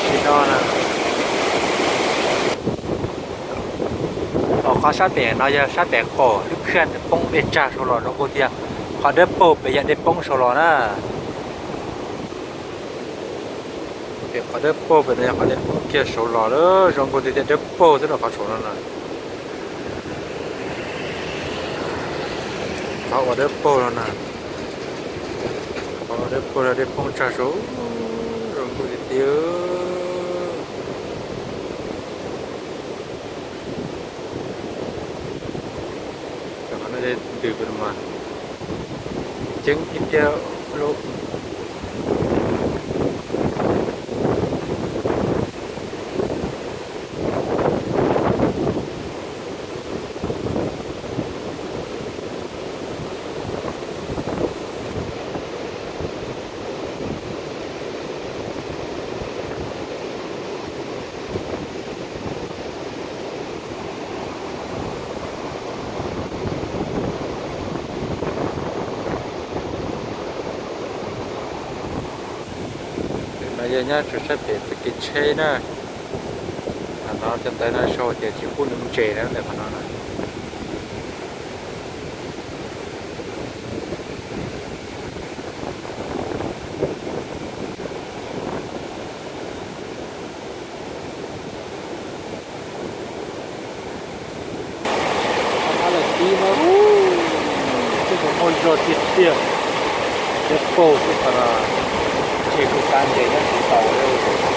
Li no na. Qhov sab pem no yog sab pem qaum lub khaj poob dej tsag saud los zoo nkauj tiag. Qhov dawb paug pem yog dej poob saud los na. Pem qhov dawb paug pem no yog qhov dej poob kiag saud los, zoo nkauj tiag tiag, dawb paug xwb rau qhov saum no na. Qhov uas dawb paug no na. Qhov uas dawb paug no dej poob tsag saud, zoo nkauj tiag tiag. Qhov no ntws mas ceeb tiag tiag lauj. No yog nyob rau sab pem txoj kev tsheb na. Qhov no cov ntawv no sau tias tsis pub nuv ntses na ntawm qhov no na. Ab, lawm tib no, tib zoo muaj zog tiag tiag. Dawb paug xwb, qhov no tsis kuj kav ntses nyob tsis tau li.